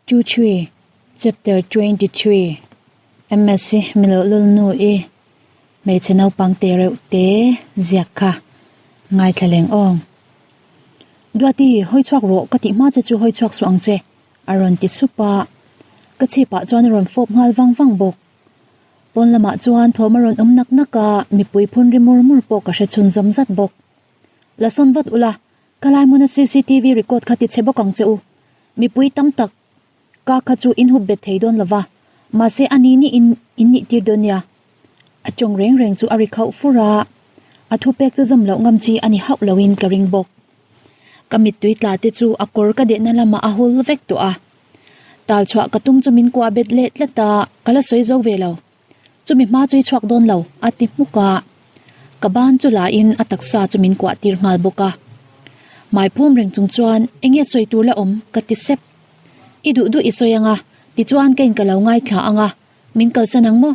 23 Chapter 23 MSc Milo Lulnu i hmeichhe naupang te reuh te ziak kha ngaithla leng awng. Duati, hawi chhuak rawh ka tih hma che chu hawi chhuak suh ang che a rawn ti sup a, ka chhip ah chuan a rawn fawp nghal vang vang bawk. Pawn lamah chuan thawm a rawn awm nak nak a, mipui phun ri mur mur pawh ka hre chhun zawm zat bawk. La sawn vat ula, ka lai hmuna cctv record kha ti chhe bawk ang che u. Mipui tam tak ka kha chu in hup bet thei dawn lova, mahse a ni ni in in nih tir dawn nia. A tawng reng reng chu a ri khauh fur a, a thupek chu zawm loh ngam chi a ni hauh loin ka ring bawk. Ka mittui tla te chu a kawr ka dehna lamah a hul vek tawh a. Tal chhuah ka tum chu min kuah bet leh tlat a, ka la sawi zo ve lo. Chumi hma chu i chhuak dawn lo, a ti hmuk a. Ka ban chu la in a taksa chu min kuah tir nghal bawk a. Hmai phum reng chung chuan enge sawi tur la awm ka ti sep. I duh duh i sawi anga, tichuan ka in ka lo ngaithla anga, min kalsan ang maw?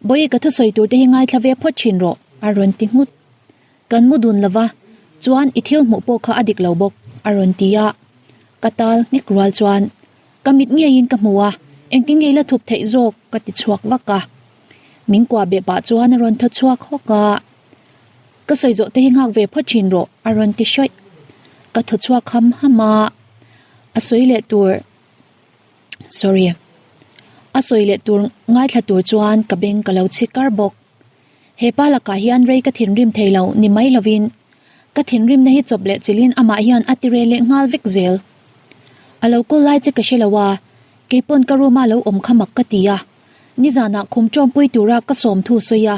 Bawihi ka thusawi tur te hi ngaithla ve phawt thin rawh, a rawn ti nghut. Kan mu dun lova, chuan i thil hmuh pawh kha a dik lo bawk, a rawn ti a. Ka tal nghek rual chuan ka mit ngeiin ka hmu a, engtin nge i la thup theih zawk ka ti chhuak vak a. Min kuah beh pah chuan a rawn thaw chhuak hawk a, Ka sawi zawh te hi nghak ve phawt thin rawh, a rawn ti hrawih. Ka thaw chhuak ham ham a, a sawi leh tur. Sorry. A sawi leh tur ngaithla tur chuan ka beng ka lo chhi kar bawk. He pa lakah hian rei ka thinrim thei lo ni mai lovin ka thinrimna hi chawp leh chilhin amah hian a ti rel leh nghal vek zel. A lo kawl lai che ka hre lo a, keipawn ka room a lo awm kha mak ka ti a, nizanah khum tawmpui tura ka sawm thu sawi a,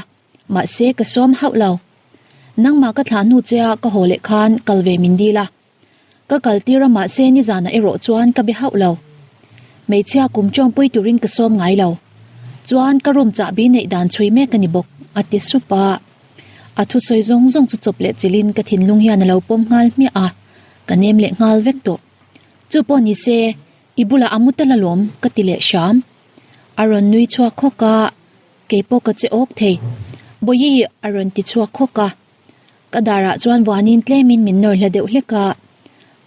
mahse ka sawm hauh lo. Nangmah ka thlah hnu che a ka haw leh khan kal ve min dil a. Ka kal tir a mahse nizanah erawh chuan ka be hauh lo. Hmeichhia kum tawngpui turin ka sawm ngai lo. Chuan ka room chahbi neih dan chhui mek a ni bawk, a ti sup a. A thusawi zawng zawng chu chawp leh chilhin ka thinlung hian a lo pawm nghal hmiah a, ka nem leh nghal vek tawh. Chu pawh ni se, i bulah a mu tal alawm, ka ti leh hram. A rawn nui chhuak khawk a, keipawh ka che awk thei. Bawihi a rawn ti chhuak khawk a. Ka darah chuan vuanin tlemin min nawr hla deuh hlek a,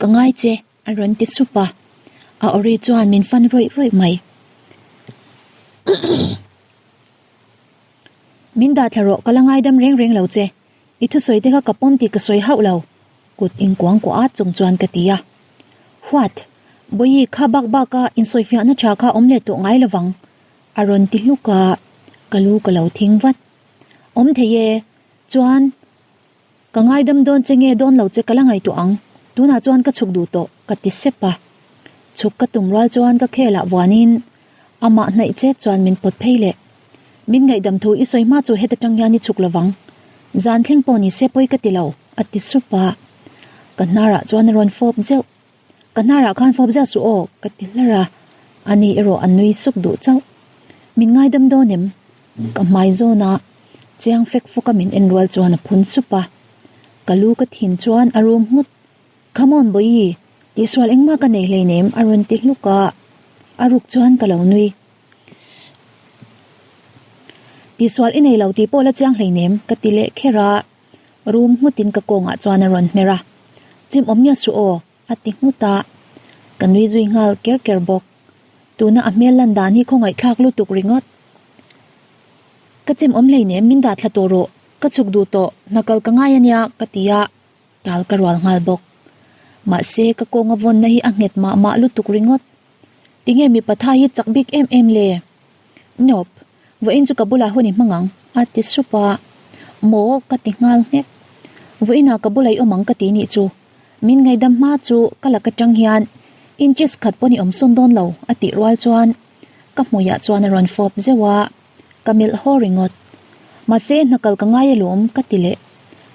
Ka ngai che, a rawn ti sup a. A awri chuan min fan rawih rawih mai. Min dah thla rawh, ka la ngaidam reng reng lo che. I thusawi te kha ka pawm tih ka sawi hauh lo, kut inkuang kuah at chung chuan ka ti a. What? Bawihi, kha bak bak a insawifiahna tha kha awm leh tawh ngai lovang, a rawn ti hluk a, ka lu ka lo thing vat. Awm thei e, Chuan, ka ngaidam dawn che nge dawn lo che ka la ngaihtuah ang, tunah chuan ka chhuk duh tawh, ka ti sep a. Chhuk ka tum rual chuan ka khelah vuanin amah hnaih che chuan min pawt phei leh. Min ngaihdam thu i sawi hma chu heta tang hian i chhuk lovang. Zan thleng pawh ni se pawi ka ti lo, a ti sup a. Ka hnarah chuan a rawn fawp zeuh. Ka hnarah khan fawp zeuh suh aw, ka ti hlar a. Ani erawh a nui suk duh chauh. Min ngaidam dawn em? Ka hmai zawn a, chiang fek fawk a min en rual chuan a phun sup a. Ka lu ka thin chuan a rum nghut. Come on Bawihi, tihsual engmah ka nei hleinem a rawn ti hluk a, a ruk chuan ka lo nui. Tihsual i nei lo tih pawh la chiang hleinem ka ti leh kher a, rum nghutin ka kawngah chuan a rawn hmer a. Chim awm miah suh aw a ti nghut a, ka nui zui nghal ker ker bawk. Tuna a hmel lan dan hi khawngaihthlak lutuk ringawt. Ka chim awm hleinem min dah thla tawh rawh, ka chhuk duh tawh, hna kal ka ngai ania ka ti a, tal ka rual nghal bawk. Mahse ka kawnga vawnna hi a nghet mah mah lutuk ringawt. Tinge mipa tha hi chak bik em em le? Nope, vawiin chu ka bulah hun i hmang ang a ti sup a, maw ka ti nghal nghek. Vawiinah ka bulah i awm ang ka ti nih chu. Min ngaihdam hma chu ka lak atang hian inches khat pawh ni awm sawn dawn lo a tih rual chuan ka hmuiah chuan a rawn fawp zeuh a, ka melh haw ringawt. Mahse hna kal ka ngai alawm ka ti leh.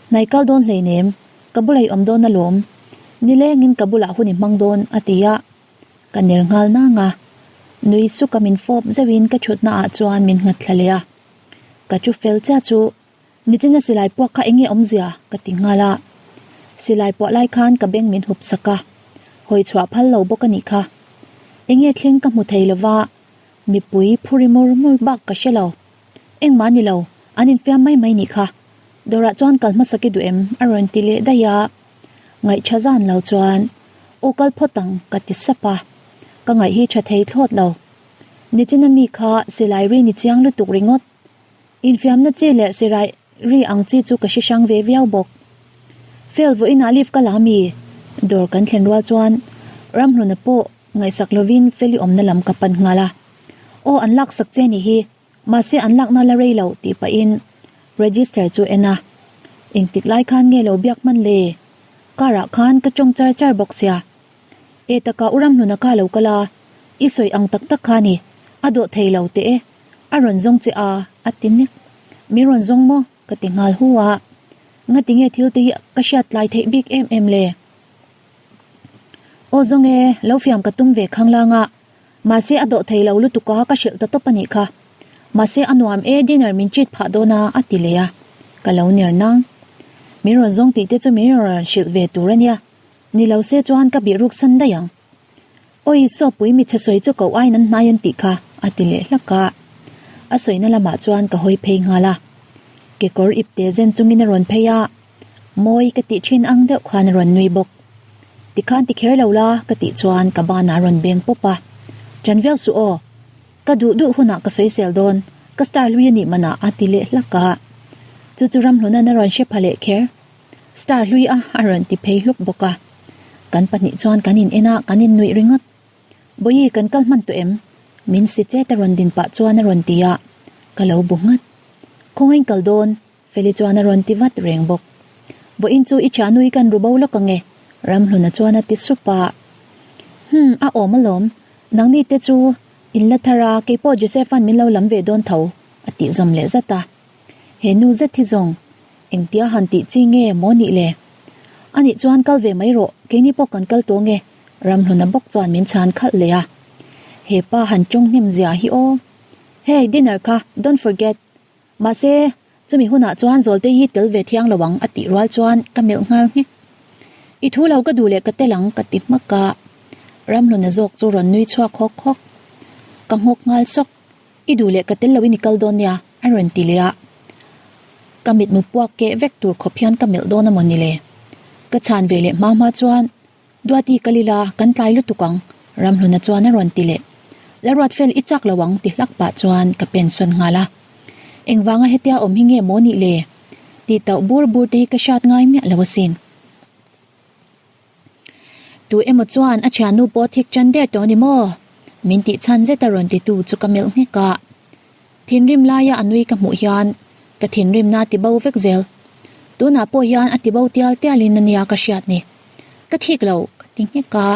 Hnai kal dawn hleinem, ka bulah i awm dawn alawm. Nilengin ka bulah hun i hmang dawn a ti a, ka ner nghal nang a. Nui suka min fawp zeuhin ka thutna ah chuan min nghat thla leh a. Ka thu fel chiah chu Nichina silai puak kha enge awmzia? ka ti nghal a. Silai puah lai khan ka beng min hup sak a, hawi chhuah phal lo bawk a nih kha. Enge thleng ka hmu thei lova, mipui phuri mur mur bak ka hre lo. Engmah a ni lo, an infiam mai mai nih kha. Dawrah chuan kal hmasak i duh em? a rawn ti leh daih a. Ngaihṭha zan lo chuan, Aw kal phawt ang ka ti sap a. Ka ngaih hi tha thei thlawt lo. Nichina mi kha silai ri ni chiang lutuk ringawt. Infiamna chi leh sirai ri ang chi chu ka hre hrang ve viau bawk. Fel vawiinah leave ka la mi? Dawr kan thlen rual chuan Ramhluna pawh ngaihsak lovin Feli awmna lam ka pan nghal a. Aw an laksak che ni hi, mahse an lakna la rei lo tih pahin register chu en a. Engtik lai khan nge lo biak hman le? Car ah khan ka tawng char char bawk sia. E taka u Ramhluna kha lo kal a, i sawi ang tak tak kha ni, a dawh thei lo teh e. A rawn zawng che a, a ti nek. Min rawn zawng maw? ka ti nghal hu a. Ngati nge thil te hi ka hriat tlai theih bik em em le? Aw zawng e, lo fiam ka tum ve khanglang a. Mahse a dawh thei lo lutuk a, ka hrilh ta tawp a nih kha. Mahse a nuam e, dinner min treat phah dawn a, a ti leh a. Ka lo ner nang. Min rawn zawng tih te chu min rawn hrilh ve tur a nia. Ni lo se chuan ka bihruk san daih ang. Awi, Sawpui michhe sawi chu koh aiin an hnai an tih kha, a ti leh hlak a. A sawina lamah chuan ka hawi phei nghal a. Kekawr ipte zen chungin a rawn phei a, Mawi ka tih thin ang deuh khan a rawn nui bawk. Tikhan ti kher lo la, ka tih chuan ka banah a rawn beng pawp a. Ṭan viau suh aw, ka duh duh hunah ka sawisel dawn, ka star hlui a nih manah a ti leh hlak a. Chu chu Ramhluna'n a rawn hre pha leh kher. Star hlui a a rawn ti phei hluk bawk a. Kan pahnih chuan kan in en a, kan in nuih ringawt. Bawihi kan kal hman tawh em? Min si chet a rawn din pah chuan a rawn ti a, ka lo bu nghat. Khawngain kal dawn, Feli chuan a rawn ti vat reng bawk. Vawiin chu i thiannu i kan ru bo lawk ang e, Ramhluna chuan a ti sup a. Hmm, a awm alawm. Nangni te chu in la thar a, keipawh Joseph-a'n min lo lam ve dawn tho, a tih zawm leh zat a. He nu zet hi zawng engtia han tih chi nge maw nih le? Anih chuan kal ve mai rawh, keini pawh kan kal tawh nge? Ramhluna bawk chuan min chhan khalh leh a. He pa han tawng hnem zia hi aw. Hey, dinner kha, don't forget. Mahse, chumi hunah chuan Zawlte hi tel ve thiang lo ang a tih rual chuan ka melh nghal nghek. I thu lo ka duh leh ka tel ang ka ti hmak a. Ramhluna zawk chu rawn nui chhuak hawk hawk. Ka nghawk nghal sawk. I duh leh ka tel loin i kal dawn nia, a rawn ti leh a. Ka mitmu puak keh vek tur khawp hian ka melh dawn a maw ni le? Ka chhan ve leh hma hma chuan, Duati kal ila, kan tlai lutuk ang, Ramhluna chuan a rawn ti leh. La ruat fel i chak lo ang ti hlak pah chuan ka pen sawn nghal a. Engvanga hetia awm hi nge maw nih le? Tih tauh bur bur te hi ka hriat ngai miah lo asin. Tu emaw chuan a thiannu pawh thik tan der tawh a ni maw? Min tih chhan zet a rawn titu chu ka melh nghek a. Thinrim laia a nui ka hmuh hian ka thinrimna a ti bo vek zel. Tunah pawh hian a ti bo tial tialin a nia ka hriat ni. Ka thik lo ka ti nghek a.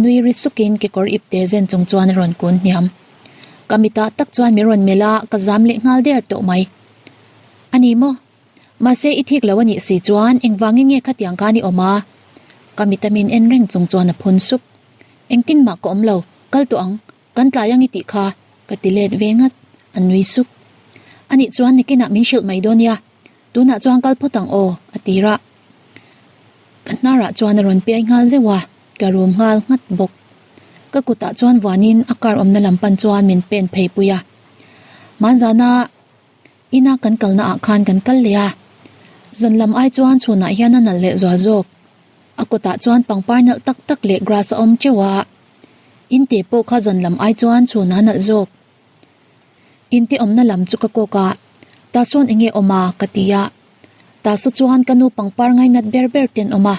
Nui ri sukin kekawr ipte zen chung chuan a rawn kun hniam. Ka mitah tak chuan min rawn melh a, ka zam leh nghal der tawh mai. A ni maw? Mahse i thik lo a nih si chuan engvangin nge khatiang khan i awm a? Ka mita min en reng chung chuan a phun sup. Engtin mah ka awm lo, kal tawh ang, kan tlai ang i tih kha, ka ti let ve ngat, a nui sup. A nih chuan nikinah min hrilh mai dawn nia, tunah chuan kal phawt ang aw, a ti rah. Ka hnarah chuan a rawn piai nghal zeuh a, ka rum nghal nghat bawk. Ka kutah chuan vuanin a car awmna lam pan chuan min pen phei pui a. Hmanzana. Ina kan kalna ah khan kan kal leh a, zan lam ai chuan chhunah hian a nalh leh zual zawk. A kawtah chuan pangpar nalh tak tak leh grass a awm teuh a, in te pawh kha zan lam ai chuan chhunah a nalh zawk. In te awmna lam chu ka kawk a, tah sawn enge awm a ka ti a, tah saw chuan ka nu pangpar ngainat ber ber ten awm a,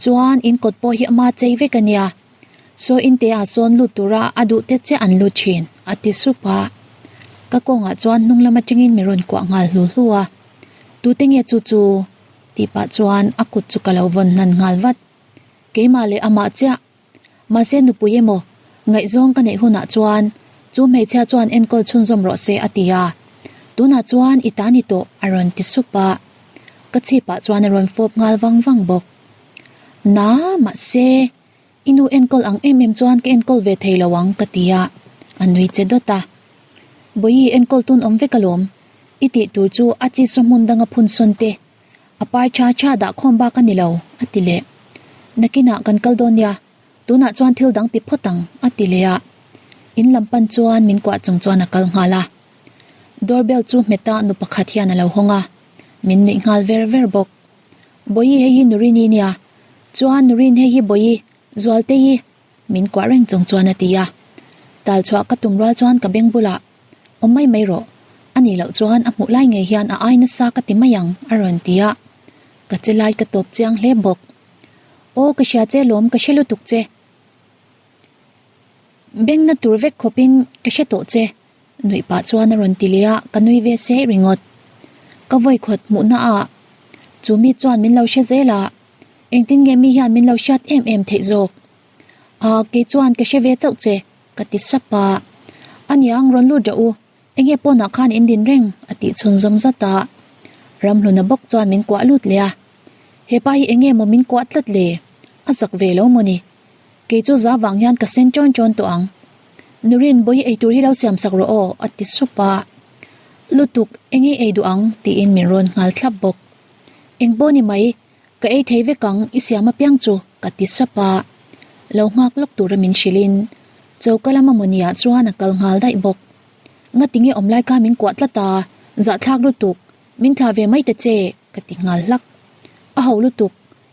chuan in kawt pawh hi ama chei vek a nia, Saw in te ah sawn lut tura a duh te chiah an lut thin, a ti sup a. Ka kawngah chuan hnung lam atangin mi rawn kuah nghal hlu hlu a. Tute nge chu chu? tih pah chuan a kut chu ka lo vawn hnan nghal vat. Keimah leh amah chiah. Mahse nupui emaw, ngaihzawng ka neih hunah chuan chu hmeichhia chuan enkawl chhunzawm rawh se a ti a. Tunah chuan i ta ni tawh a rawn ti sup a. Ka chhipah chuan a rawn fawp nghal vang vang bawk. Na, mahse. I nu enkawl ang em em chuan ka enkawl ve thei lo ang ka ti a, a nui che dawt a. Bawihi enkawl tun awm vek alawm, i tih tur chu a chi saw hmun danga phun sawn te, a par tha tha dah khawm bak a ni lo, a ti leh. Nakinah kan kal dawn nia, tunah chuan thil dang ti phawt ang, a ti leh a. In lam pan chuan min kuah chung chuan a kal nghal a. Doorbell chu hmeta nu pakhat hian a lo hawng a, min nuih nghal ver ver bawk. Bawihi hei hi Nurini nia, chuan Nurin hei hi Bawihi, Zualtei. Min kuah reng chung chuan a ti a. Tal chhuah ka tum rual chuan ka beng bulah, Awm mai mai rawh, a nih loh chuan a hmuh lai ngei hian a ai nasa ka ti mai ang a rawn ti a. Ka che lai ka tawp chiang hle bawk. Aw ka hria che lawm ka hre lutuk che. Bengna tur vek khawpin ka hre tawh che. Nuih pah chuan a rawn ti leh a, ka nui ve se ringawt. Ka vawikhawt hmuhna ah chu mi chuan min lo hre zel a, engtin nge mi hian min lo hriat em em theih zawk? Ah, kei chuan ka hre ve chauh che, ka ti sap a. Aniang rawn lut rawh u, enge pawnah khan in din reng a tih chhun zawm zat a. Ramhluna bawk chuan min kuah lut leh a, hepa hi enge maw min kuah tlat le? A zak ve lo maw ni? Kei chu za vang hian ka sen chawn chawn tawh ang. Nurin bawi ei tur hi lo siam sak rawh aw a ti sup a. Lutuk enge ei duh ang tiin min rawn nghal thlap bawk. Eng pawh ni mai, ka ei thei vek ang i siam apiang chu ka ti sap a. Lo nghak lawk tura min hrilhin choka lama mawniah chuan a kal nghal daih bawk. Ngatinge awm lai kha min kuah tlat a, zahthlak lutuk, min thlah ve mai ta che ka ti nghal hlak. A ho lutuk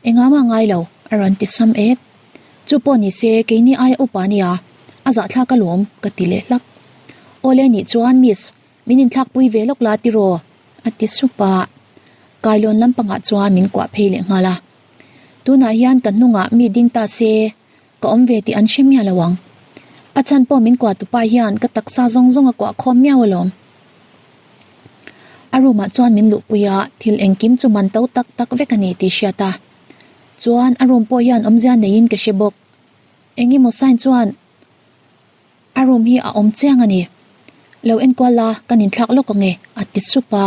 Engah mah ngai lo, a rawn ti sam et. Chu pawh ni se keini aia upa nia, a zahthlak alawm ka ti leh hlak. Awle nih chuan miss, min inthlakpui ve lawk la tiraw? a ti sup a. Kailawn lampangah chuan min kuah phei leh nghal a. Tunah hian ka hnungah mi ding ta se, ka awm ve tih an hre miah lo ang. A chhan pawh min kuah tupa hian ka taksa zawng zawng a kuah khawm miau alawm. A room ah chuan min luhpui a, thil engkim chu man to tak tak vek a ni tih hriat a. Chuan a room pawh hian awmzia neiin ka hre bawk. Eng emaw sign chuan a room hi a awm chiang a ni. Lo enkual la, kan inthlak lawk ang e, a ti sup a.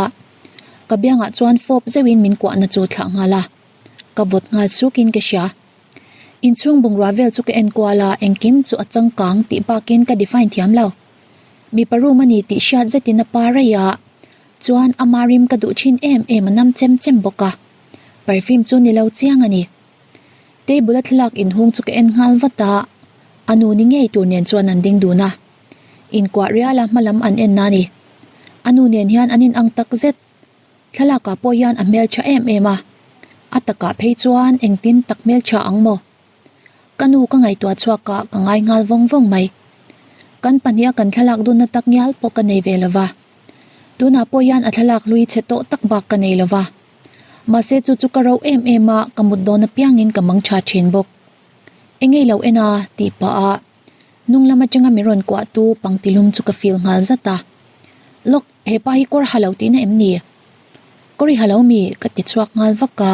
Ka biangah chuan fawp zeuhin min kuahna chu thlah nghal a. Ka vawt nghal sukin ka hria. Inchhung bungrua vel chu ka enkual a, engkim chu a changkang tih bakin ka define thiam lo. Mipa room a ni tih hriat zetin a pa raih a, chuan ama rim ka duh thin em em a nam chem chem bawk a, perfume chu ni lo chiang a ni. Table a thlalak inhung chu ka en nghal vat a, a nu ni ngei tur nen chuan an ding dun a, inkuah rial a hmalam an en na a ni. A nu nen hian an inang tak zet. Thlalakah pawh hian a hmeltha em em a, a takah phei chuan engtin tak hmeltha ang maw? Ka nu ka ngaihtuah chhuak a, ka ngai nghal vawng vawng mai. Kan pahniha kan thlalak dunna tak ngial pawh ka nei ve lo va. Tunah pawh hian a thlalak hlui chhe tawh tak bak ka nei lo va. Mahse chu chu ka ro em em a, ka mut dawn apiangin ka mang tha thin bawk. Engei lo en a, tih pah a, hnung lam atanga min rawn kuahtu pangtilum chu ka feel nghal zat a. Lawk, he pa hi kawr ha lo tihna em ni? Kawr i ha lo mi? ka ti chhuak nghal vak a,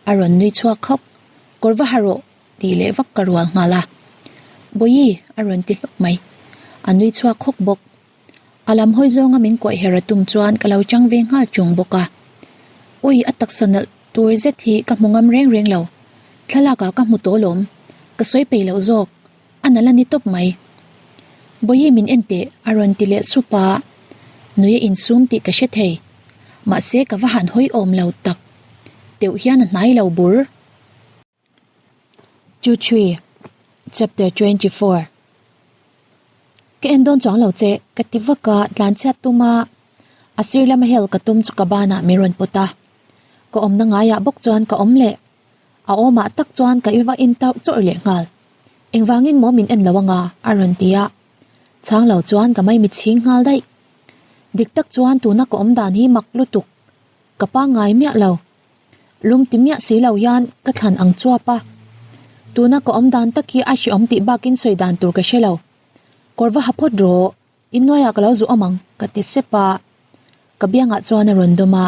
a rawn nui chhuak khawp. Kawr va ha rawh tih leh vak ka rual nghal a. Bawihi a rawn ti hlawk mai. A nui chhuak hawk bawk. A lam hawi zawnga min kuaih her a tum chuan ka lo chang ve nghal chung bawk a. Ui a taksa nalh tur zet hi ka hmu ngam reng reng lo. Thlalak ah ka hmu tawh lawm. Ka sawi peih loh zawk. A nalh a ni tawp mai. Bawihi min en teh a rawn ti leh sup a. Nui a insum tih ka hre thei. Mahse ka va han hawi awm lo tak. Teuh hian a hnai lo bur. 23 Chapter 24 Ka en dawn chuang lo che ka ti vak a tlan chhiat tum a a sir lama hel ka tum chu ka banah min rawn pawt a ka awmna ngaiah bawk chuan ka awm leh a awmah tak chuan ka iva in tauh chawrh leh nghal engvangin maw min en lo anga a rawn ti a chhang lo chuan ka maimi chhing nghal daih dik tak chuan tuna ka awm dan hi mak lutuk ka pangngai miah lo. Lum ti miah si lo hian ka thlan ang chuap a, tuna ka awm dan tak hi a hreawm tih bakin sawi dan tur ka hre lo. Kawr va ha phawt rawh, innuaiah ka lo zu awm ang ka ti sep a, ka biangah chuan a rawn dawm a,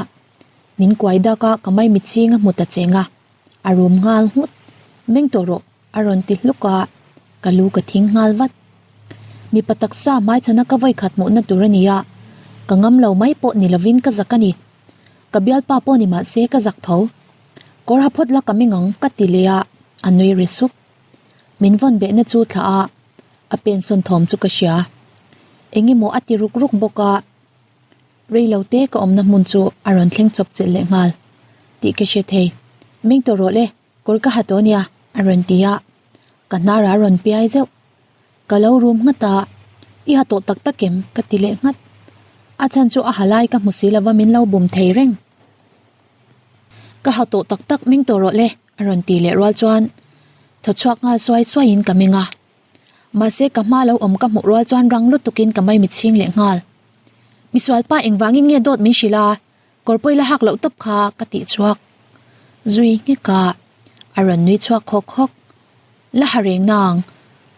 min kuai dak a ka maimi chhing a hmu ta cheng a, a rum nghal nghut, meng tawh rawh a rawn ti hluk a, ka lu ka thing nghal vat. Mipa taksa hmaichhana ka vawikhat hmuhna tur a ni a, ka ngam lo mai pawh ni lovin ka zak a ni. Ka bialpa pawh ni mahse ka zak tho. Kawr ha phawt la ka ming ang ka ti leh a, a nui ri sup. Min vawn behna chu thlah a, a pensawn thawm chu ka hria. Eng emaw a ti ruk ruk bawk a, rei lo te ka awmna hmun chu a rawn thleng chawp chilh leh nghal tih ka hre thei. Ming tawh rawh le, kawr ka ha tawh nia a rawn ti a, ka hnar a rawn piai zeuh. Ka lo rum nghat a, I ha tawh tak tak em? ka ti leh nghat. A chhan chu a ha lai ka hmu si lova min lo bum thei reng. Ka ha tawh tak tak ming tawh rawh le a rawn ti leh rual chuan thaw chhuak nghal suai suaiin ka ming a. Mahse ka hma lo awm ka hmuh rual chuan rang lutukin ka mai mitchhing leh nghal. Misualpa engvangin nge dawt min hrilh a, kawr pawh i la hak loh tawp kha ka tih chhuak zui nghek a, a rawn nui chhuak hawk hawk. La ha reng nang,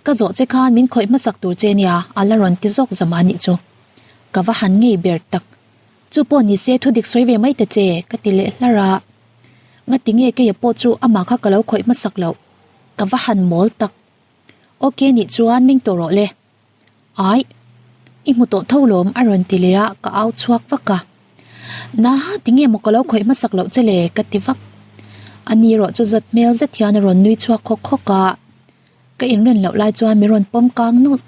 ka zawh che khan min khawih hmasak tur che nia a la rawn ti zawk zam a nih chu. Ka va han ngei ber tak. Chu pawh ni se thu dik sawi ve mai ta che ka ti leh hlar a. Ngati nge keia pawh chu amah kha ka lo khawih hmasak loh. Ka va han mawl tak. Ok nih chuan meng tawh rawh le. Aih, i hmu tawh tho lawm a rawn ti leh a, ka au chhuak vak a. Na, tinge maw ka lo khawih hmasak loh che le ka ti vak. A ni erawh chu zat hmel zet hian a rawn nui chhuak khawk khawk a. Ka inren loh lai chuan min rawn pawm kang nawlh.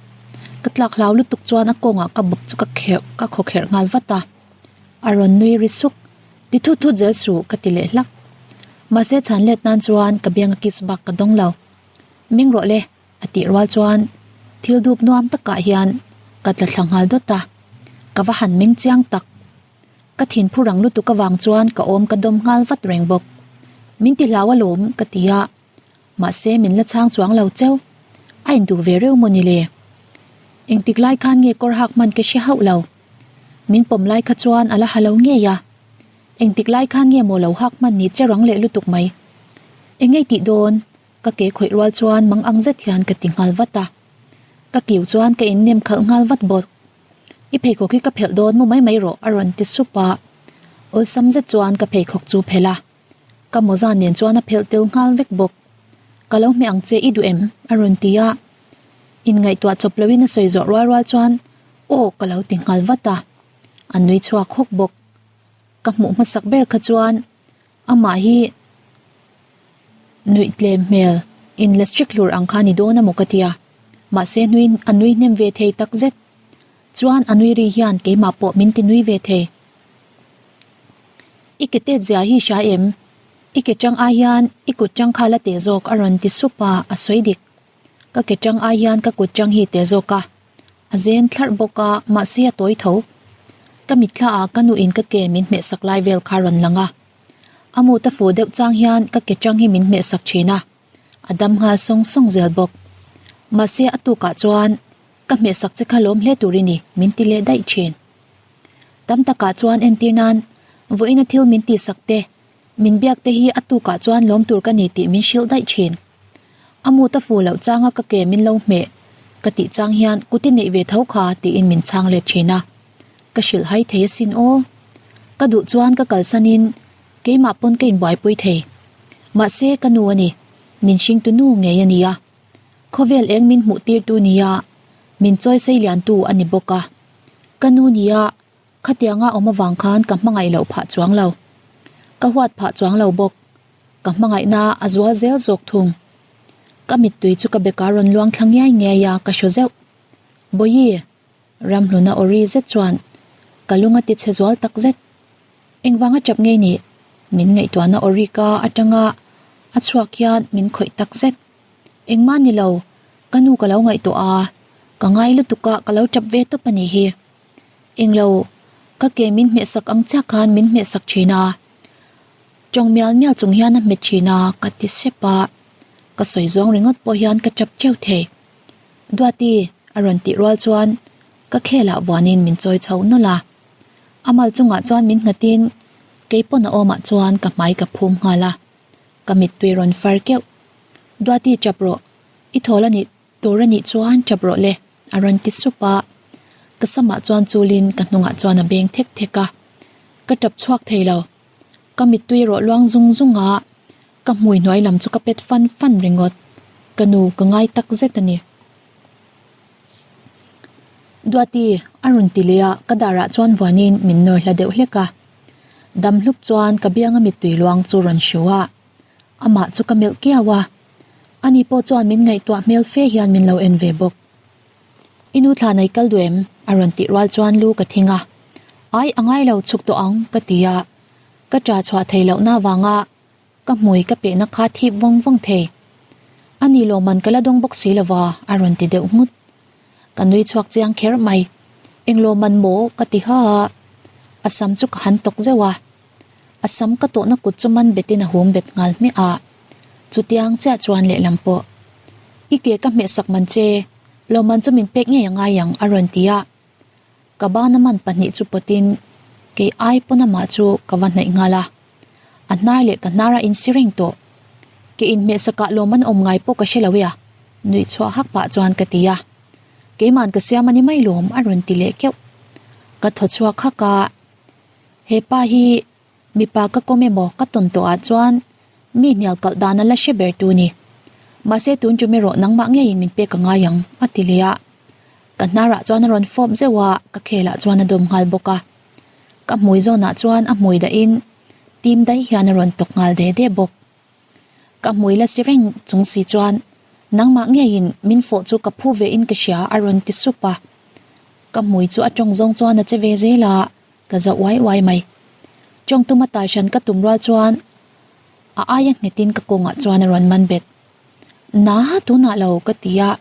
Ka tlak hlau lutuk chuan a kawngah ka bawp chu ka kherh ka khaw kherh nghal vat a. A rawn nui ri suk. Ti thut thut zel suh ka ti leh hlak. Mahse chhan let nan chuan ka biang a kiss bak ka dawng lo. Meng rawh le. A tih rual chuan thil dup nuam takah hian ka tla thla nghal dawt a, ka va han meng chiang tak. Ka thin phu rang lutuk avang chuan ka awm ka dawm nghal vat reng bawk. Min ti hlau alawm ka ti a, mahse min la chhang chuang lo cheu. A induh ve reuh maw ni le? Engtik lai khan nge kawr hak hman ka hre hauh lo. Min pawm lai kha chuan a la ha lo ngei a. Engtik lai khan nge maw lo hak hman ni che rang leh lutuk mai. Engei tih dawn? Ka ke khawih rual chuan mang ang zet hian ka ti nghal vat a, ka kiu chuan ka innem khalh nghal vat bawk. I pheikhawk hi ka phelh dawn mu mai mai rawh a rawn ti sup a, awlsam zet chuan ka pheikhawk chu phelh a, ka mawza nen chuan a phelh tel nghal vek bawk. Ka lo hmeh ang che i duh em? a rawn ti a, inngaihtuah chawp loin a sawi zawh rual rual chuan aw ka lo ti nghal vat a, a nui chhuak hawk bawk. Ka hmuh hmasak ber kha chuan Amah hi nuih tlem hmel in la strict hlur ang kha ni dawn a maw ka tia. Mahse nui a nui hnem ve thei tak zet. Chuan a nui ri hian keimah pawh min ti nui ve thei. I ke tet zia hi hria em? I ke chang ai hian i kut chang kha la teh zawk a rawn ti sup a, a sawi dik. Ka ke chang ai hian ka kut chang hi teh zawk a. A zen thlarh bawk a, mahse a tawi tho. Ka mitthla ah ka nuin ka ke min hmeh sak lai vel kha rawn lang a. A mut a fuh deuh chang hian ka ke chang hi min hmeh sak thin a, a dam nghal sawng sawng zel bawk. Mahse a tukah chuan ka hmeh sak che kha lawm hle tur i ni min ti leh daih thin. Tam takah chuan entir nan vawiin a thil min tih sak te, min biak te hi a tukah chuan lawm tur ka ni tih min hrilh daih thin. A mut a fuh loh changa ka ke min lo hmeh ka tih chang hian kut i neih ve tho kha tiin min chhang let thin a. Ka hrilh hai thei asin aw. Ka duh chuan ka kalsanin keimah pawn ka inbuaipui thei. Mahse ka nu a ni, min hringtu nu ngei a nia. Khawvel eng min hmuh tirtu nia, min chawi sei liantu a ni bawk a. Ka nu nia, khatianga awm avang khan ka hmangaih loh phah chuang lo. Ka huat phah chuang lo bawk. Ka hmangaihna a zual zel zawk thung. Ka mittui chu ka beka rawn luang thla ngiai ngiai a, ka hru zeuh. Bawihi! Ramhluna aw ri zet chuan ka lung a ti chhe zual tak zet. Engvanga chap ngei nih? Min ngaihtuahna aw ri ka atanga a chhuak hian min khawih tak zet. Engmah ni lo, ka nu ka lo ngaihtuah a, ka ngai lutuk a ka lo chap ve tawp a nih hi. Englo, ka ke min hmehsak ang chiah khan min hmehsak thin a. Tawng mial mial chung hian a hmet thin a, ka ti sep a. Ka sawi zawng ringawt pawh hian ka chap teuh thei. Duati a rawn tih rual chuan ka khelah vuanin min chawi chho nawlh a. A mal chungah chuan min nghatin kei pawn a awmah chuan ka hmai ka phum nghal a. Ka mittui rawn far keuh. Duati chap rawh, i thawl a nih tur a nih chuan chap rawh le a rawn ti sup a. Ka samah chuan chulin ka hnungah chuan a beng thek thek a. Ka tap chhuak thei lo. Ka mittui rawh luang zung zung a. Ka hmui hnuai lam chu ka pet fan fan ringawt. Ka nu ka ngai tak zet a ni. Duati, a rawn ti leh a, ka darah chuan vuanin min nawr hla deuh hlek a. Dam hlup chuan ka bianga mittui luang chu rawn hru a. Amah chu ka melh kiau a. Ani pawh chuan min ngaihtuah hmel fe hian min lo en ve bawk. I nu thla nei kal duh em? a rawn tih rual chuan lu ka thing a. Ai, a ngai lo chhuk tawh ang, ka ti a. Ka ṭah chhuah thei lohna avanga ka hmui ka pehna kha thip vawng vawng thei. A ni lawmman ka la dawng bawk si lova a rawn ti deuh nghut. Ka nui chhuak chiang kher mai. Eng lawmman maw ka ti ha a, a sam chu ka han tawk zeuh a. A sam ka tawhna kut chu man betin a hum bet nghal hmiah a. Chutiang chiah chuan lehlam pawh i ke ka hmehsak man che. Lawmman chu min pek ngei a ngai ang a rawn ti a. Ka bana man pahnih chu pawtin kei ai pawn amah chu ka va hnaih nghal a. A hnar leh ka hnar a insi reng tawh. Ke inhmehsakah lawmman awm ngai pawh ka hre lo e a, nuih chhuah hak pah chuan ka ti a. Keima'n ka siam a ni mai lawm a rawn ti leh keuh. Ka thaw chhuak hak a, He pa hi Mipa ka kawm emaw ka tawn tawh ah chuan mi hnial kalh dan a la hre ber tu ni. Mahse tun tum erawh nangmah ngeiin min pek a ngai ang, a ti leh a. Ka hnarah chuan a rawn fawp zeuh a, ka khelah chuan a dawm nghal bawk a. Ka hmui zawnah chuan a hmui dahin tim daih hian a rawn tawk nghal de de bawk. Ka hmui la si reng chung si chuan nangmah ngeiin min fawh chu ka phu ve in ka hria a rawn ti sup a. Ka hmui chu a tawng zawng chuan a che ve zel a. Ka zauh uai uai mai. Chawngtuma tai hran ka tum rual chuan a aia nghetin ka kawngah chuan a rawn man bet. Na, tunah lo ka ti a.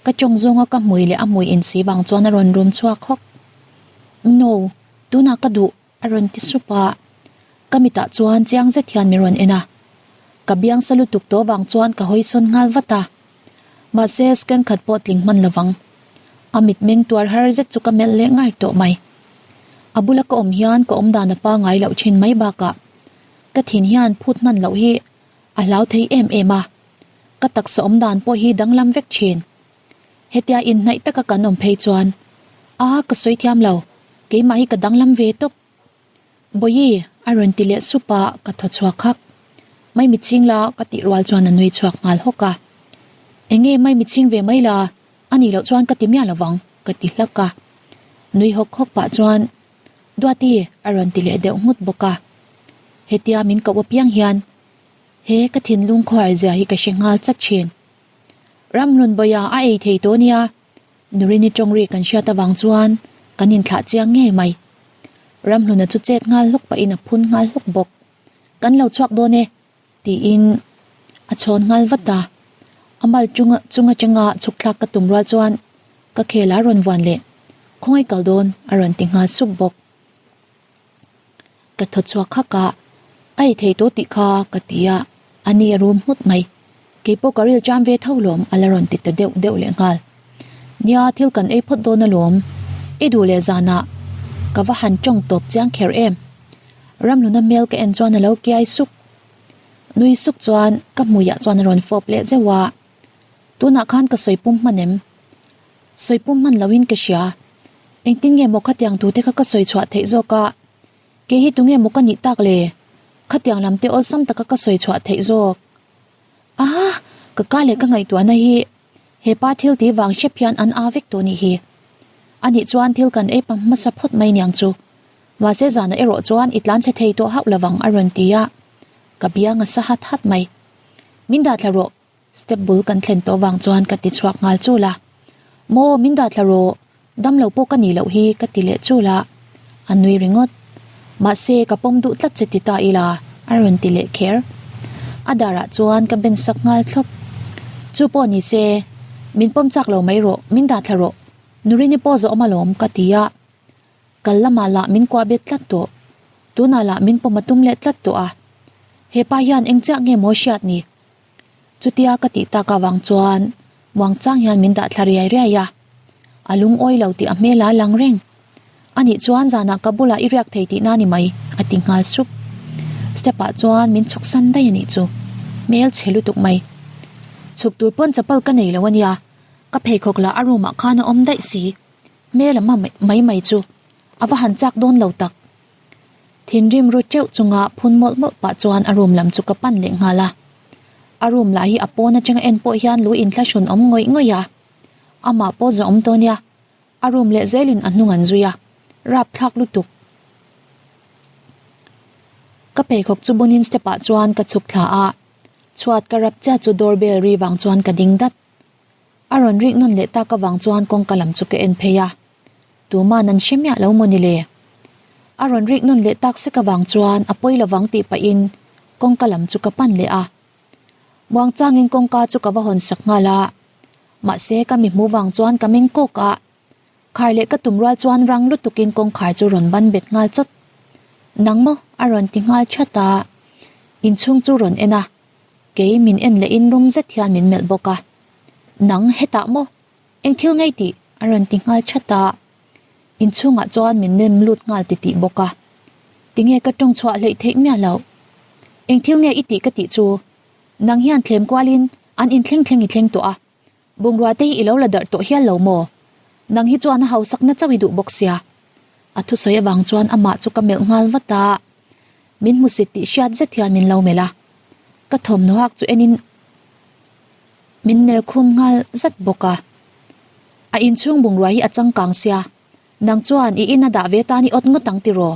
Ka chawng zawnga ka hmui leh a hmui insi vang chuan a rawn rum chhuak hawk. No, tunah ka duh a rawn ti sup a. Ka mitah chuan chiang zet hian min rawn en a. Ka biang sa lutuk tawh vang chuan ka hawi sawn nghal vat a. Mahse scan khat pawh tling hman lovang. A mitmeng tuar har zet chu ka melh leh ngar tawh mai. A bula ka awm hian ka awm dan a pangai loh thin mai bakah ka thin hian phut hnan loh hi a hlau thei em em a, ka taksa awm dan pawh hi danglam vek thin. Hetia inhnaih taka kan awm phei chuan a ka sawi thiam lo, keimah hi ka danglam ve tawp. Bawihi, a rawn ti leh sup a, ka thaw chhuak hak. Mai mitching la ka tih rual chuan a nui chhuak nghal hawk a. Enge mai mitching ve mai la, a nih loh chuan ka ti miah lovang, ka ti hlak a. Nui hawk hawk pah chuan, Duati, a rawn ti leh deuh nghut bawk a. Hetia min koh apiang hian he ka thinlung khawhar zia hi ka hre nghal chat thin. Ramhlun Bawiha a ei thei tawh nia, Nurini tawng ri kan hriat avang chuan kan inthlah chiang ngei mai. Ramhluna chu chet nghal hluk pahin a phun nghal hluk bawk. Kan lo chhuak dawn e, tiin a chhawn nghal vat a. A mal chunga chung atanga chhuk thlak ka tum rual chuan ka khel a rawn vuan leh, Khawngaih kal dawn a rawn ti nghal sup bawk. Ka thaw chhuak hak a, A ei thei tawh tih kha ka ti a, a ni a rum nghut mai. Keipawh ka ril ṭam ve tho lawm a la rawn ti ta deuh deuh leh nghal. Nia, thil kan ei phawt dawn alawm, i duh leh zanah ka va han ṭawng tawp chiang kher em. Ramhluna hmel ka en chuan a lo kiai suk. Nui suk chuan ka hmuiah chuan a rawn fawp leh zeuh a, Tunah khan ka sawi pum hman em? Sawi pum hman loin ka hria. Engtin nge maw khatiang tute kha ka sawi chhuah theih zawk a? Kei hi tunge maw ka nih tak le? Khatiang lam te awlsam taka ka sawi chhuah theih zawk. Aah! Ka ka leh ka ngaihtuahna hi hepa thil tih vang hrep hian an aa vek tawh nih hi. Anih chuan thil kan ei pam hmasa phawt mai niang chu. Mahse zanah erawh chuan i tlan chhe thei tawh hauh lovang a rawn ti a. Ka biang a sa hat hat mai. Min dah thla rawh. Step bul kan thlen tawh vang chuan ka ti chhuak nghal chul a. Maw min dah thla rawh, dam lo pawh ka nih loh hi ka ti leh chul a. A nui ringawt. Mahse ka pawm duh tlat che ti ta ila a rawn ti leh kher. A darah chuan ka ben sak nghal thlawp. Chu pawh ni se, min pawm chak lo mai rawh, min dah thla rawh. Nurini pawh zawh awm alawm ka ti a. Kal lamah lah min kuah bet tlat tawh. Tunah lah min pawm a tum leh tlat tawh a. Hepa hian eng chiah nge maw hriat ni? Chutia ka tih tak avang chuan muang chang hian min dah thla riai riai a, a lungawi lo tih a hmel a lang reng. Anih chuan zanah ka bulah i riak thei tihna ni mai, a ti nghal sup. Step ah chuan min chhuk san daih anih chu, hmel chhe lutuk mai. Chhuk tur pawn chapal ka nei lo ania, ka pheikhawk lah a room ah khan a awm daih si, hmel a ma mai mai chu a va han chak dawn lo tak. Thinrim ru teuh chunga phun mawlh mawlh pah chuan a room lam chu ka pan leh nghal a. A room lah hi a pawn atanga en pawh hian lu inthlahrun awm ngawih ngawih a. Amah pawh zawh awm tawh nia, a room leh zelin a hnung an zui a, rapthlak lutuk. Ka pheikhawk chu bunin step ah chuan ka chhuk thla a, chhuat ka rap chiah chu door bell ri vang chuan ka ding dat. A rawn rik nawn leh tak avang chuan kawngka lam chu ka en phei a. Tuman an hre miah lo maw ni le? A rawn rik nawn leh tak sek avang chuan a pawi lovang tih pahin kawngka lam chu ka pan leh a. Muangchangin kawngka chu ka va hawn sak nghal a. Mahse ka mi hmuh vang chuan ka meng kawk a. Khar leh ka tum rual chuan rang lutukin kawngkhar chu rawn ban bet nghal chawt. Nang maw? A rawn ti nghal that a. Inchhung chu rawn en a. Kei min en lehin rum zet hian min melh bawk a. Nang hetah maw? Eng thil ngei tih? A rawn ti nghal that a. Inchhungah chuan min nem lut nghal titih bawk a. Tinge ka tawng chhuah hleih theih miah loh? Eng thil nge i tih ka tih chu? Nang hian thlem kualin an inthleng thleng i thleng tawh a. Bungrua te hi i lo la darh tawh hial lo maw? Nang hi chuan a hausakna chauh i duh bawk sia. A thusawi avang chuan amah chu ka melh nghal vat a. Min hmusit tih hriat zet hian min lo melh a. Ka thawmhnaw hak chu enin min ner khum nghal zat bawk a. A inchhung bungrua hi a changkang sia. Nang chuan i ina dah ve tan i awt ngawt ang tiraw?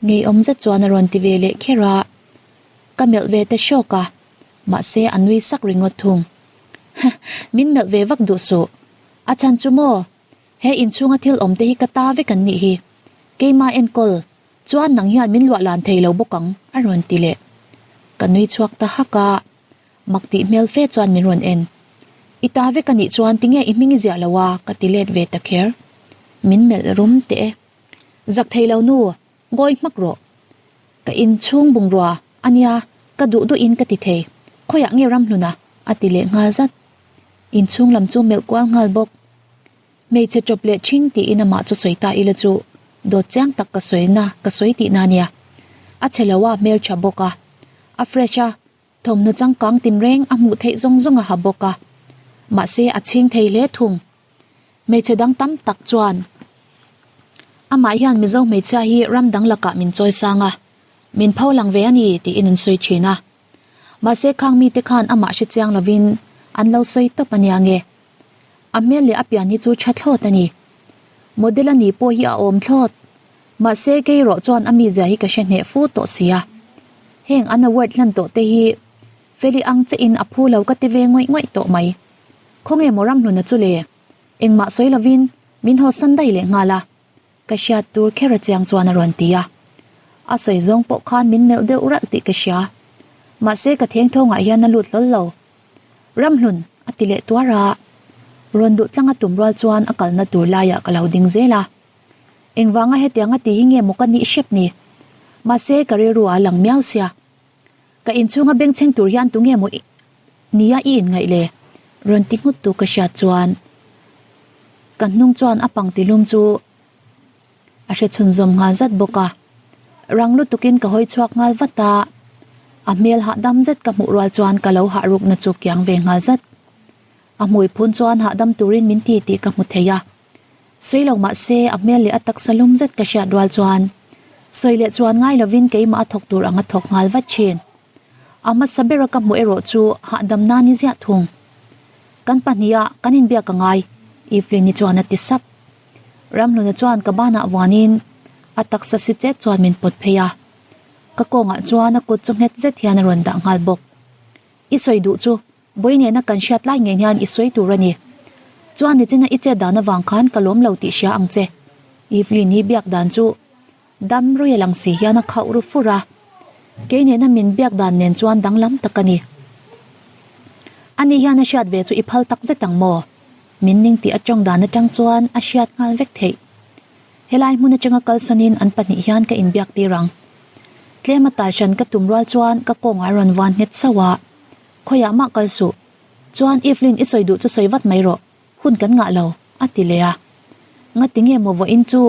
Ngeiawm zet chuan a rawn ti ve leh kher a. Ka melh ve ta hrawk a, mahse a nui sak ringawt thung. Hah, min melh ve vak duh suh. A chhan chu maw? He inchhunga thil awm te hi ka ta vek an nih hi. Keimah enkawl chuan nang hian min luah lan thei lo bawk ang, a rawn ti leh. Ka nui chhuak ta hak a. Mak tih hmel fe chuan min rawn en. I ta vek a nih chuan tinge i hming i ziah lo a? ka ti let ve ta kher. Min melh rum teh e. Zak thei lo nu, ngawi hmak rawh. Ka inchhung bungrua a nia, ka duh duhin ka ti thei. Khawiah nge Ramhluna? a ti leh nghal zat. Inchhung lam chu melh kual nghal bawk. Hmeichhe chawp leh ṭhing tiin amah chu sawi ta ila chu dawt chiang tak ka sawi na ka sawi tihna a nia. A chhe lo a, hmelṭha bawk a. A fresh a, Thawmhnaw changkang tinreng a hmuh theih zawng zawng a ha bawk a, mahse a chhing thei hle thung. Hmeichhe dang tam tak chuan amah hian Mizo hmeichhia hi ram dang lakah min chawi sang a, min pho lang ve a ni tiin an sawi thin a. Mahse khang mite khan amah hre chiang lovin an lo sawi tawp a nia nge. A hmel leh a pian hi chu tha thlawt a ni. Model a ni pawh hi a awm thlawt. Mahse kei erawh chuan a mizia hi ka hre hneh fu tawh si a. Heng an award hlan tawh te hi Feli ang che in a phu lo ka ti ve ngawih ngawih tawh mai. Khawnge maw Ramhluna chu le? Engmah sawi lovin min haw san daih leh nghal a. Ka hriat tur kher a chiang chuan a rawn ti a. A sawi zawng pawh khan min melh deuh ralh tih ka hria. Mahse ka thengthawngah hian a lut hlawl lo. Ramhlun a ti leh tuar a. Rawn duh tlang a tum rual chuan a kalna tur laiah ka lo ding zel a. Engvanga hetianga ti hi nge maw ka nih hrep ni? Mahse ka rilru a lang miau sia. Ka inchhunga bengchheng tur hian tunge maw nia i inngaih le? Rawn ti nghut tu ka hriat chuan ka hnung chuan a pangti lum chu a hre chhunzawm nghal zat bawk a. Rang lutukin ka hawi chhuak nghal vat a, a hmel hahdam zet ka hmuh rual chuan ka lo hah rukna chu kiang ve nghal zat. A hmui phun chuan hahdam turin min ti tih ka hmu thei a. Sawi lo mah se a hmel leh a taksa lum zet ka hriat rual chuan sawi leh chuan ngai lovin keimah a thawk tur ang a thawk nghal vat thin. A hmasa bera ka hmuh erawh chu hahdam nan i ziah thung. Kan pahniha kan inbiak a ngai, Evelyn-i chuan a ti sap. Ramhluna chuan ka banah vuanin a taksa si chet chuan min pawt phei a. Ka kawngah chuan a kut chu nghet zet hian a rawn dah nghal bawk. I sawi duh chu Bawi nena kan hriat lai ngei hian i sawi tur a ni. Chuan nichina i chet dan avang khan ka lawm lo tih hria ang che. Evelyn hi biak dan chu dam ruia lang si hian a khauh ru fur a. Kei nena min biak dan nen chuan danglam tak a ni. Ani hian a hriat ve chu i phal tak zet ang maw? Min ning tih a tawng dan atang chuan a hriat nghal vek theih. Helai hmun atanga kalsawnin an pahnih hian ka inbiak tir ang. Tlema talhran ka tum rual chuan ka kawngah a rawn vuan nghet sauh a. Khawiah mah kal suh. Chuan Evelyn i sawi duh chu sawi vat mai rawh, hun kan ngah lo, a ti leh a. Ngati nge maw vawiin chu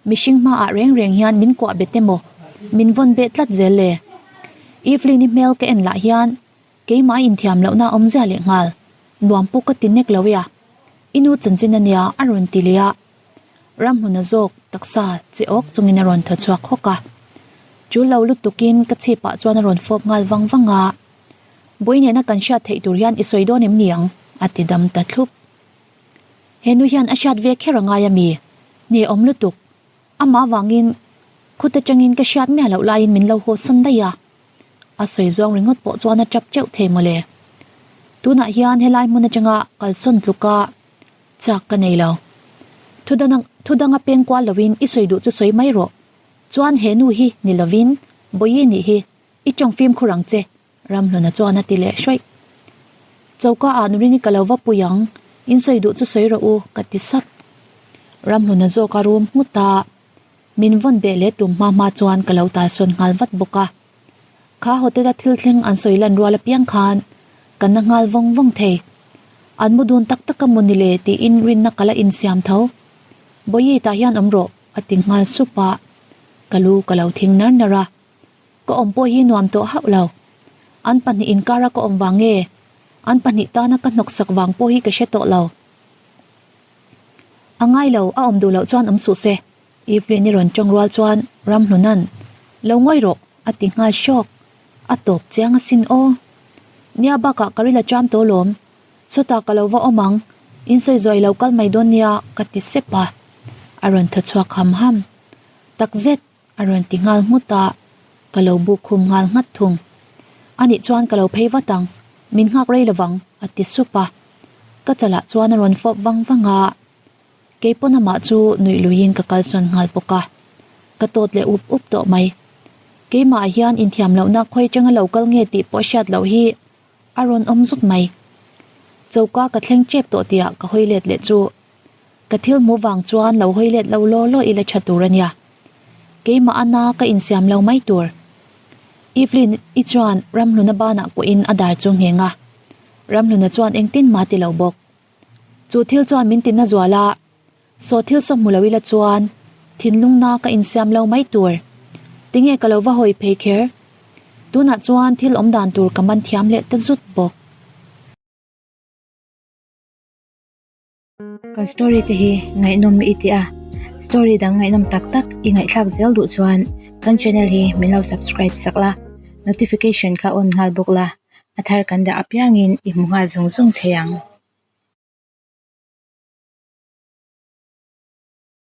mihring hmaah reng reng hian min kuah bet emaw, min vawn beh tlat zel le. Evelyn-i hmel ka en lah hian keimah a inthiam lohna a awm zia leh nghal, nuam pawh ka ti nek lo e a. I nu chanchin a nia, a rawn ti leh a. Ramhmuna zawk taksa che awk chungin a rawn thaw chhuak hawk a. Chu lo lutukin ka chhipah chuan a rawn fawp nghal vang vang a. Bawi nena kan hriat theih tur hian i sawi dawn em ni ang? a ti dam ta thlup. He nu hian a hriat ve kher a ngai a mi? Hne awm lutuk. Amah avangin khut atangin ka hriat miah loh laiin min lo haw san daih a. A sawi zawng ringawt pawh chuan a tap teuh thei mawle. Tunah hian helai hmun atanga kalsawn tluka chak ka nei lo. Thu danga peng kual loin i sawi duh chu sawi mai rawh. Chuan he nu hi ni lovin Bawihi nih hi I tawng fimkhur ang che, Ramhluna chuan a ti leh hrawih. Choka ah Nurini ka lo va pui ang, in sawi duh chu sawi rawh u, ka ti sap. Ramhluna zawk a rum nghut a, min vawn beh leh tum hma hma chuan ka lo talsawn nghal vat bawk a. Kha hotel a thil thleng an sawi lan rual apiang khan ka na nghal vawng vawng thei. An mu dun tak tak a maw ni le tiin rinna ka la insiam tho. Bawihi tah hian awm rawh a ti nghal sup a, ka lu ka lo thing nar nar a. Ka awm pawh hi nuam tawh hauh lo. An pahnih inkara ka awm vang nge? An pahnih tana ka hnawksak vang pawh hi ka hre tawh lo. A ngai lo, a awm duh loh chuan awm suh se. Evelyn-i rawn tawng rual chuan Ramhluna'n, Lo ngawi rawh, a ti nghal hrawk. A tawp chiang asin aw. Nia bakah ka ril a ṭam tawh lawm. Sawtah ka lo va awm ang, in sawi zuai lo kal mai dawn nia, ka ti sep a. A rawn thaw chhuak ham ham. Takzet! A rawn ti nghal nghut a, ka lo buk khum nghal nghat thung. Anih chuan ka lo phei vat ang, min nghak rei lovang, a ti sup a. Ka chalah chuan a rawn fawp vang vang a, kei pawn amah chu nuih luiin ka kalsawn nghal bawk a. Ka tawt leh up up tawh mai. Keimah hian inthiam lohna khawi atanga lo kal nge tih pawh hriat loh hi a rawn awm zut mai. Choka ka thleng tep tawh tihah ka hawi let leh chu Ka thil hmuh vang chuan lo hawi let lo law law ila tha tur a nia. Keimah ana ka insiam lo mai tur. Evelyn i chuan Ramhluna banah pawhin a dar chu ngheng a. Ramhluna chuan engtin mah ti lo bawk. Chu thil chuan min tina zual a, saw thil saw hmu lo ila chuan thinlungna ka insiam lo mai tur. Tinge ka lo va hawi phei kher? Tunah chuan thil awmdan tur ka man thiam leh ta zut bawk. Kan story te hi ngaihnawm i ti a, story dang ngaihnawm tak tak i ngaihthlak zel duh chuan kan channel hi min lo subscribe sak la, notification kha on nghal bawk la, a thar kan dah apiangin i hmu nghal zung zung thei ang.